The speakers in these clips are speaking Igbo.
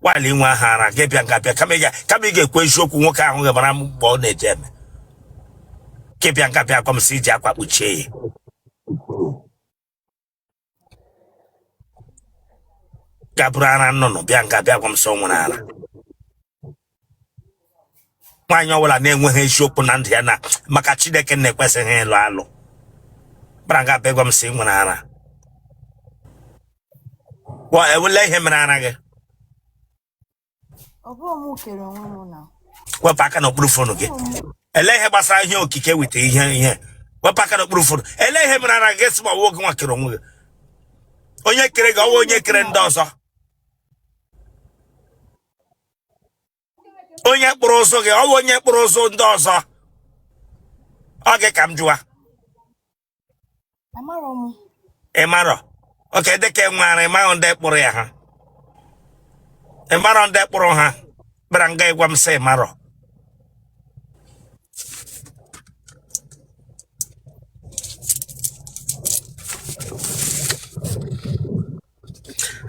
While i nweha ara, gị bịa nga bịa kama ị ga-ekwu eziokwu, nwoke ahụ ga-mara mgbe ọ na-eje eme. Gị bịa nga bịa gwa m sị i ji akwa kpuchie ya. Ga bụrụ ara nnụnụ, bịa nga bịa gwa m sị o nwere ara. Nwaanyị ọbụla na-enweghị eziokwu na ndụ ya na maka Chineke na-ekwesịghị ịlụ alụ. Bịara nga bịa gwa m sị ị nwere ara. Wa ewele ihe mere ara gị. Ọ bụghị mụ kere onwe m na. Wepụ aka n'okpuru phone gị. Ele ihe gbasara ihe okike weta ihe ihe. Wepụ aka n'okpuru phone. Ele ihe mere ara gị sị ma ọwụ gị nwa kere onwe gị. Onye kere gị ọwụ onye kere ndị ọzọ. Onye kpụrụ ụzụ gị ọwụ onye kpụrụ ụzụ ndị ọzọ. Ọ gị ka m jụwa. Amarọ m. Ị marọ? Okay, dịka ị nwere ị maghị ndị kpụrụ ya ha. Ị marọ ndị kpụrụ ha bịara nga ịgwa m sị ị marọ.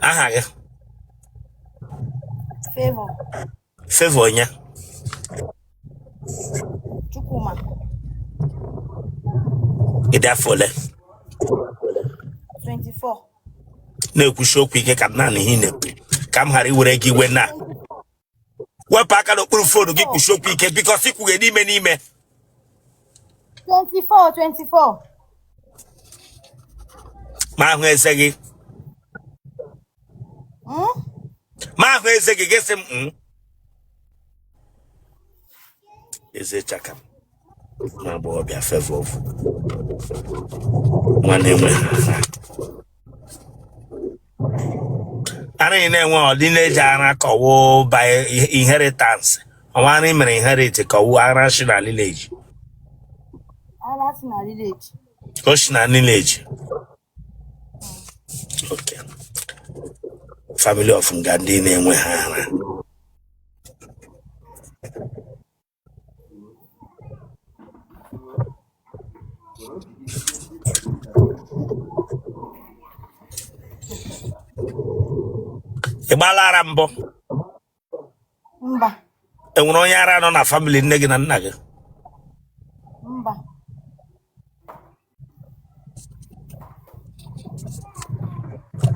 Aha gị? Favor. Favor onye? Chukwuma. Ị dị afọ ole? 24. Na-ekwusi okwu ike ka m na-anụ ihe ị na-ekwu ka m ghara iwere gị iwe na wepụ aka n'okpuru phone gị, kwusi okwu ike because i kwughe n'ime n'ime. 24, 24. Ma ahụ eze gị. Ma ahụ eze gị, gị sị m Eze chaka m. Nwa agbọghọbịa Favour nwa na-enwe ara ị na-enwe ọdịneji ara ka ọwụ by inheritance, ọwa ara ị mere inherit ka ọwụ ara si na lineage? Ara si na lineage. O si na lineage. Okay. Family of nga ndị na-enwe ha ara. Ị gbaala ara mbụ? Mba. Enwere onye ara nọ na family nne gị na nna gị? Mba.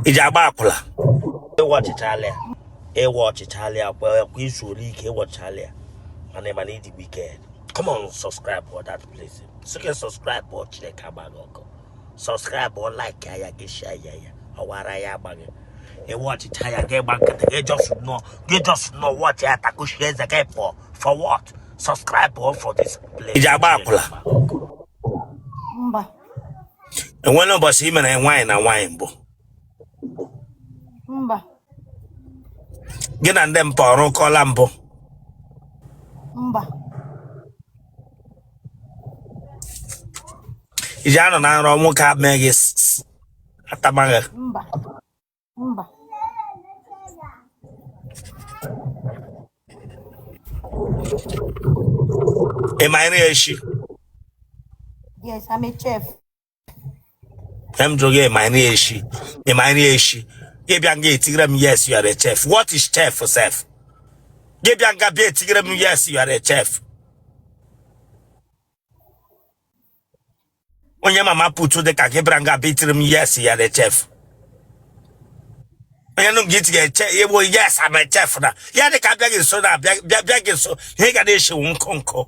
I ji agba akwụla? Ịwa ọchịchalị ya, ịwa ọchịchalị ya kwa kwa izu ole ike ịwọchalị ya, mana ị mana ịdị wicked. Come on, subscribe for that place. Sị gị subscribe ọ Chineke agba gị ọkụ. Subscribe ọ, like ya, gị share ya, ya ọwara ya agba gị. Ịwa ọchịcha ya, gị gba nkịtị, gị just nọ, gị just nọ watch ya, takushi eze gị pụọ. For what? Subscribe all for this place. I ji agba akwụla? Mba. Enwela ụbọchị ị mere nwaanyị na nwaanyị mbụ? Mba. Gị na ndị mpa ọrụkọla mbụ? Mba. I ji anọ na nrọ nwoke a mee gị atamaghị? Mba. Mba. Ị ma nri eshi? Yes, I'm a chef. M jụrụ gị, ị ma nri eshi? Ị ma nri eshi? Gị bịa nga etigere m yes, you are a chef. What is chef sef? Gị bịa nga bịa etigere m yes, you are a chef. Onye mama put dị ka gị bịara nga bịa itiri m yes, you are a chef. Onye nụ gị tinye che ewo yes, I'm a chef na ya dị ka abịa gị nso na bịa bịa gị nso, ihe ga na-eshiwu nkụ nkụ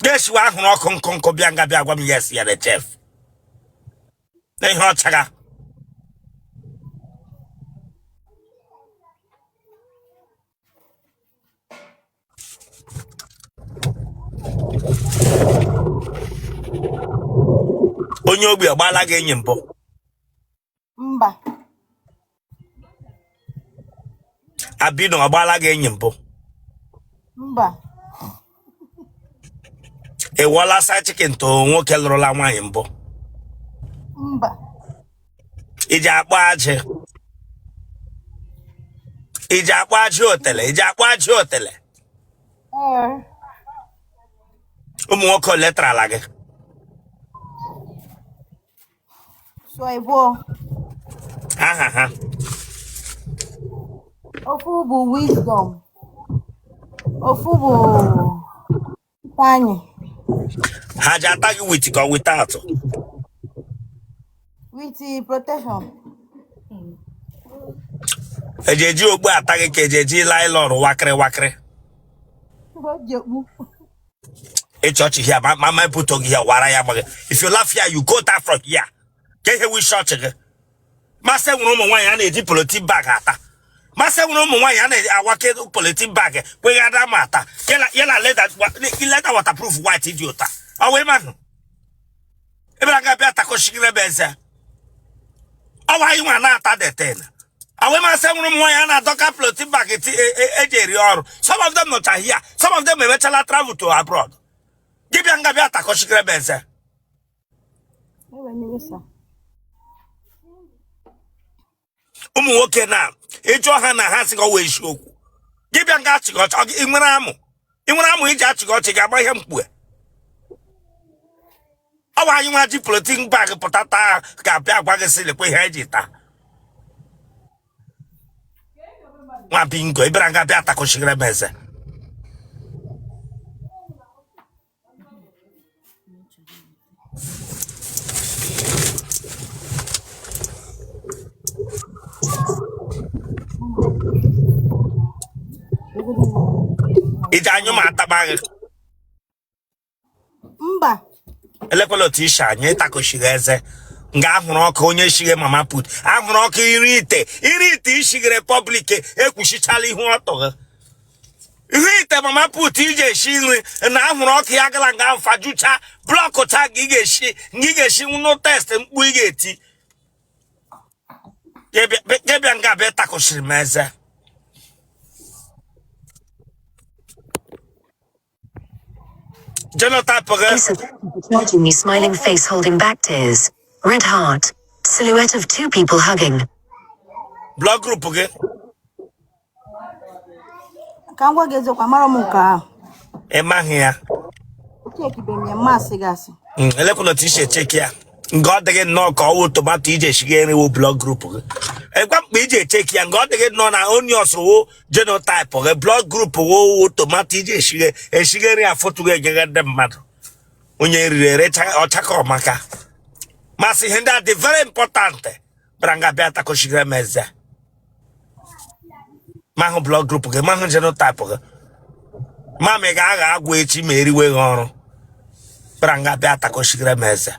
ga-eshiwe ahụrụ ọkụ nkụ nkụ, bịa nga bịa gwa m yes, you are a chef na ihe ọchaga. Onye ogbi agbaala gị enyi mbụ? Mba. Albino agbaala gị enyi mbụ? Mba. Ị wụọla side chicken to nwoke lụrụla nwaanyị mbụ? Mba. I ji akpụ ajị? I ji akpụ ajị otele? I ji akpụ ajị otele? Ee. Ụmụ nwoke ole tarala gị? So ịbụọ. Aha ha? Ofu bụ Wisdom, ofu bụ Ifeanyị. Ha ji ata gị with ka without? With protection. Eji eji okpu ata gị ka eji eji nylon wakịrị wakịrị? O ji okpu. Ịchị ọchị here, ma ma buto gị here wara ya gbaghị. If you laugh here, you go down from here. Ka ihe wu isi ọchị gị. Masị nwere ụmụ nwaanyị a na-eji polythene bag ata. Masị nwere ụmụ nwaanyị a na-awake polythene bag kweghara ma ata ya na leather waterproof white dị ụta. Ọ wee mahụ ebere aga bịa takọchigire ebe eze ọwa anyị nwa na-ata deten. Ọ wee masị nwere ụmụ nwaanyị a na-adọka polythene bag eji eri ọrụ. Some of them nọcha here, some of them emechala travel to abroad. Gị bịa nga bịa takọchigire ebe eze. Ụmụ nwoke na ịjụọ ha na ha sị gị ọwa eziokwu. Gị bịa nga achịghị ọchị, ị nwere amụ? Ị nwere amụ iji achịghị ọchị ga-agba ihe mkpue. Ọwa anyị nwa ji polythene bag pụta taa ga-abịa agwa gị sị lekwa ihe eji taa. Nwa bingo, ị bịara nga bịa takọchigere m eze. Iji anyụ ma ataba gị? Mba. Elekwala otu isi anyụ ịtakọchighi eze nga ahụrụ ọkụ onye shighe mama put ahụrụ ọkụ iri ite iri ite ishighere public ekwuchichala ihu ọtọ gị ihe ite mama put iji esi nri na ahụrụ ọkụ ya gara nga mfajucha blọkụcha gị ị ga-esi nga ị ga-esi nụ test mkpu ị ga-eti gị bịa nga bịa takọchiri m eze. Genotype gị? Charging me smiling face holding back tears. Red heart. Silhouette of two people hugging. Blood group gị? Ka m gwa gị eziokwu, amara m nke ahụ. Ị maghị ya? Echekibe m ya, mmasị gị asị. Elekwala otu isi echeki ya nga ọ dịghị nnọọ ka ọwụ tomato iji esiga nri wụ blood group gị. Ekwa mkpa iji echeki ya nga ọ dịghị nnọọ na onions wụ genotype gị, blood group wụ wụ tomato iji esiga esiga nri afọtụghị enyeghe ndị mmadụ onye riri erecha ọchaka ọmaka masị ihe ndị a dị very important bịara nga bịa takọchigara m eze. Mahụ blood group gị, mahụ genotype gị, mami ga-agha agwụ echi ma eriwe gị ọrụ bịara nga bịa takọchigara m eze.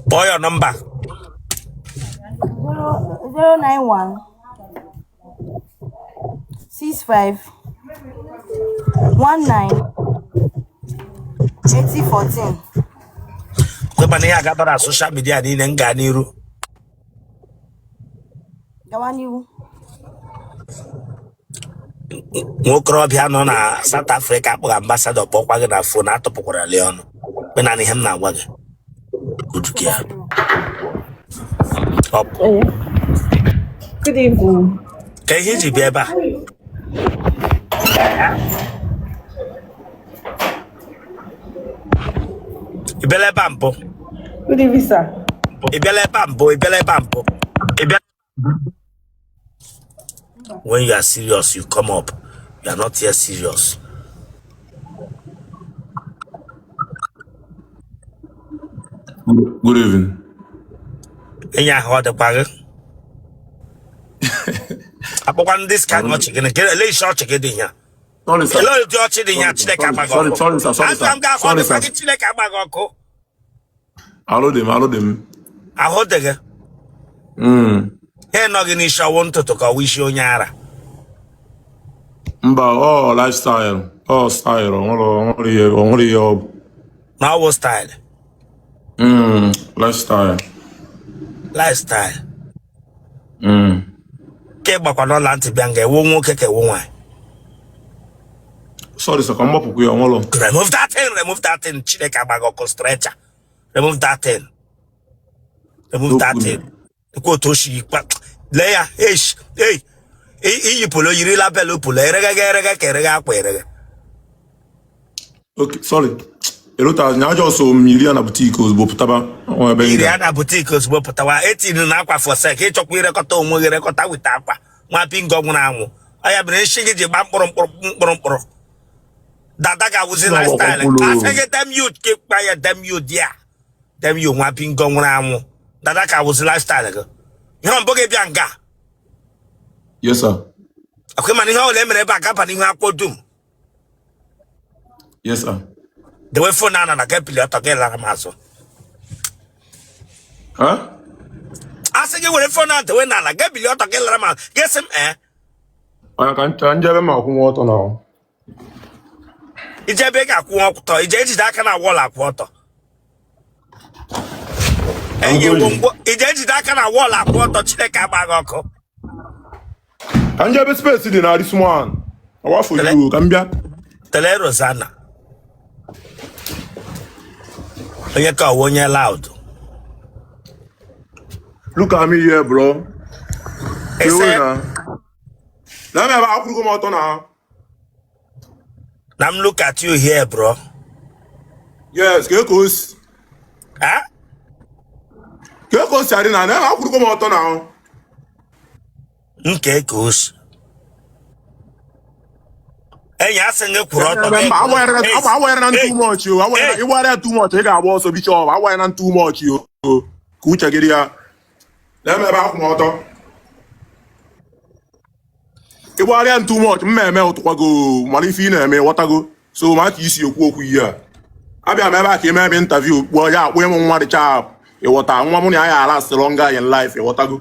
Kpọọ ya nọmba. 091 65 19 80 14. Kwebana ihe agatọ na social media niile m gaa n'iru. Gawa n'ihu. Nwokorobịa nọ na South Africa akpọghị ambassador kpọkwa gị na phone atụpụkwara ya ọnụ kpe naanị ihe m na-agwa gị. Good girl. Ọ Good evening. Ka ihe iji bịa ebe a? Ị bịala ebe a mbụ? Good evening, sir. Ị bịala ebe a mbụ? Ị bịala ebe a mbụ? Ị bịala? When you are serious, you come up. You are not yet serious. Good evening. Enyi ahụ ọ dịkwa gị? Akpọkwa ndị scan ọchị gịnị? Ele isi ọchị gị dị ihe a? Sorry, sir. Ele ụdị ọchị dị ihe a? Chineke agba gị Sorry, ọkụ. sorry, sir. Sorry, Asị m sir. gị ahụ ọ Sorry, dịkwa sir. gị? Chineke agba gị ọkụ. Alụ dị m, alụ dị m. Ahụ dị gị? Ha nọ gị n'isi ọwụ ntụtụ ka ọwụ isi onye ara? Mba, ọ lifestyle. Ọ style, ọ nwere ihe ọ bụ. Na ọwụ style? Lifestyle. Lifestyle. Ka ị gbakwa n'ọla ntị bịa nga ewu nwoke ka ewu nwaanyị? Sorry, sir, ka m gbapụkwa ya, ọ nwere. Remove that thing, remove that thing. Chineke agba gị ọkụ stretcher. Remove that thing. Remove that Okwu. thing. Ekwe otu o si kpa lee ya eish ei iyipụrụ oyiri label pụrụ erege erege ka erege akwa erege. Okay, sorry. Erota na ajọ so m yiri ya na boutique ozugbo pụtaba nwa ebe Iri nga. ya na boutique ozugbo pụtawa etiri na akwa for sek ịchọkwa irekọta onwe gị rekọta wita akwa nwa bingo nwụrụ anwụ ọ ya mere nshi gị ji gba mkpụrụ mkpụrụ mkpụrụ mkpụrụ dada ga-awụzi Na lifestyle ọgbakwulu. asị gị damn you kekpa ya damn you dia damn you nwa bingo nwụrụ anwụ dada ka awụzi lifestyle gị ihe mbụ gị bịa nga. Yes, sir. Akwa mana ihe ọbụla e mere ebe a gaba n'ihu akwụkwọ dum. Yes, sir. Dewe phone ana na gị pili ọtọ gị lara m azụ. Huh? A sị gị were phone ahụ dewe n'ala gị bili ọtọ gị lara m azụ gị sị m ee. Onye ka ncha njebe ma akwụnwa ọtọ na. Ije ebe ị ga-akwụ ọtọ ije ejide aka na wall akwụ ọtọ. Enyi ngwongwo ije ejide aka na wall akwụ ọtọ Chineke agba gị ọkụ. Ka njebe space dị na this one. Awa for you ka m bịa. Tele Rosanna. Onye ka ọwa onye loud. Look at me here, bro. Ese na. Na me ba akwụrụ m ọtọ na. Na m look at you here, bro. Yes, ka o si. Ah? Ka o si adị na na akwụrụ m ọtọ na. Nke ka o si. Enyi asị gị kwụrụ ọtọ gị. Awara na too much o. Awara ịwara too much ị ga-agba ọsọ bishop. Awara na too much o. Ka uche gị dị ya. Na ebe akwụ m ọtọ. Ịgbagharịa too much mmemme ụtụkwago mara ife ị na-eme ịghọtago. So ma ka isi ekwu okwu ihe a. Abịa m ebe a ka eme ebe interview kpụọ ya akpụ ịmụ nwa dị chap ịghọta nwa mụ na ya ya last longer in life ịghọtago.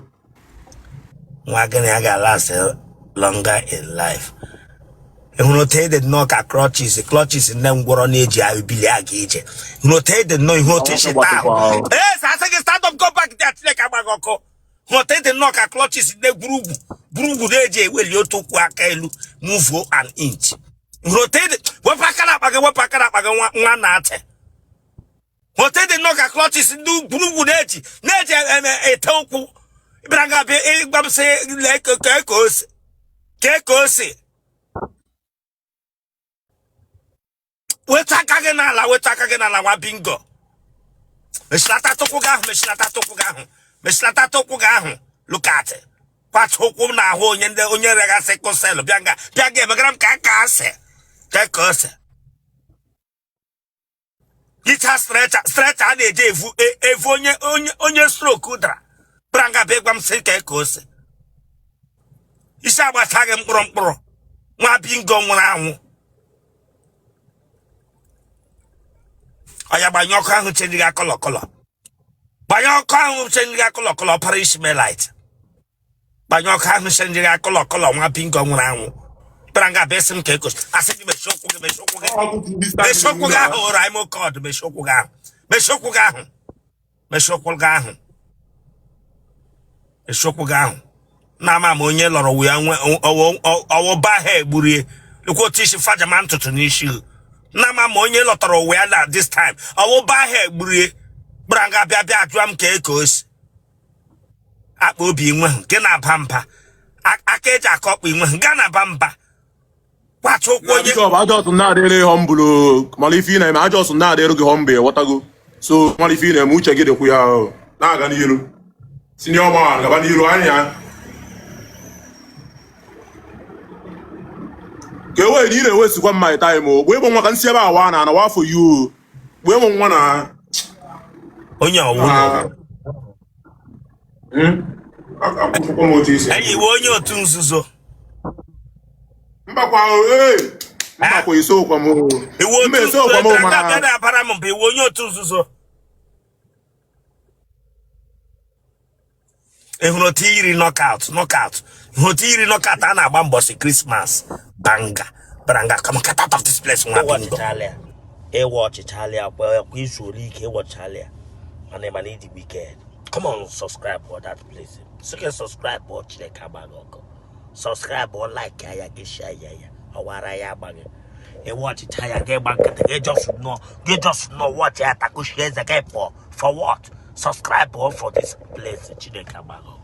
Nwa gịnị ya ga-last longer in life. Ị hụrụ otu ede nnọọ ka crutches nne ngwọrọ na-eji ebili aga ije. Hụrụ otu ede nnọọ ihe otu isi taa ahụ. Ee, sị asị gị stand up go back there Chineke agba gị ọkụ. Hụrụ otu ede nnọọ ka crutches nne gwurugwu na-eji eweli otu ụkwụ aka elu move an inch. Hụrụ otu ede wepụ aka n'akpa gị wepụ aka n'akpa gị nwa na-atị. Hụrụ otu ede nnọọ ka crutches ndị gwurugwu na-eji ete ụkwụ. Ịbịara nga bịa ịgwa m sị lee ka o si ka o si. Weta aka gị n'ala weta aka gị n'ala nwa bingo. Mechilata tụkwụ gị ahụ mechilata tụkwụ gị ahụ mechilata tụkwụ gị ahụ look at it. Kwacha ụkwụ m n'ahụ onye ndị onye regasị kụselụ bịa nga bịa nga emegara m ka aka asị ka ka ose. Hicha stretcher stretcher a na-eji evu evu onye onye onye stroke dara. Bịara nga bịa gwa m sị ka ka ose. Isi agbacha gị mkpụrụ mkpụrụ nwa bingo nwụrụ anwụ. Ọya gbanye ọkụ ahụ chenji gị colour colour. Gbanye ọkụ ahụ chenji gị colour colour parish light. Gbanye ọkụ ahụ chenji gị colour colour nwa bingo nwụrụ anwụ. Bịara nga bịa sị m ka ekos asị gị mechie ụkwụ gị mechie ụkwụ gị. Mechie ụkwụ gị ahụ raimo kọd mechie ụkwụ gị ahụ. Mechie ụkwụ gị ahụ. Mechie ụkwụ gị ahụ. Mechie ụkwụ gị ahụ. Na ama m onye lọrọ wụ ya nwe ọwụ ba ha egburie. Lekwa otu isi fajama ntutu n'isi. Na ama m onye lọtara ụwa ya na this time. Ọwụ ba ha egburie. Bịara nga bịa bịa jụọ m ka eko osi. Akpa obi nwe gị na-aba mba. Aka eji akọ ọkpa inwe gaa na-aba mba. Kwacha ụkwụ onye. Bishop ajọsụ na-adịrị humble o. Mara ife ị na-eme ajọsụ na-adịrị gị humble ịghọtago. So mara ife ị na-eme uche gị dịkwu ya na-aga n'iru. Senior man gaba n'iru anya. Ka e wee na ị na-ewesikwa my time o. Gbee m nwa ka nsi ebe a wa na ana wa for you. Gbee m nwa na. Onye ọwụ. Akwụkwọ m otu isi. Enyi iwe onye otu nzuzo. Mbakwa ee. Mbakwa esokwa m o. Iwe otu Mba esokwa m o nzuzo. mana. Na-abara m mba iwe onye otu nzuzo. Ị hụrụ otu yiri knockout knockout. Ị hụrụ otu yiri knockout a na-agba mbọsị Christmas. Banga baranga come get out of this place nwa bingo. Ịwa ọchịchalị akwa izu ole ike ịwọchalị ya. Mana ịma na ịdị wicked. Come on subscribe for that place. Sị gị subscribe ọ Chineke agba gị ọkụ. Subscribe or like ya gị share ya ya. Ọwara ya agba gị. Ịwa ọchịcha ya gị gba nkịtị gị just nọ gị just nọ watch ya takushie eze gị pụọ. For what? Subscribe for this place Chineke agba gị ọkụ.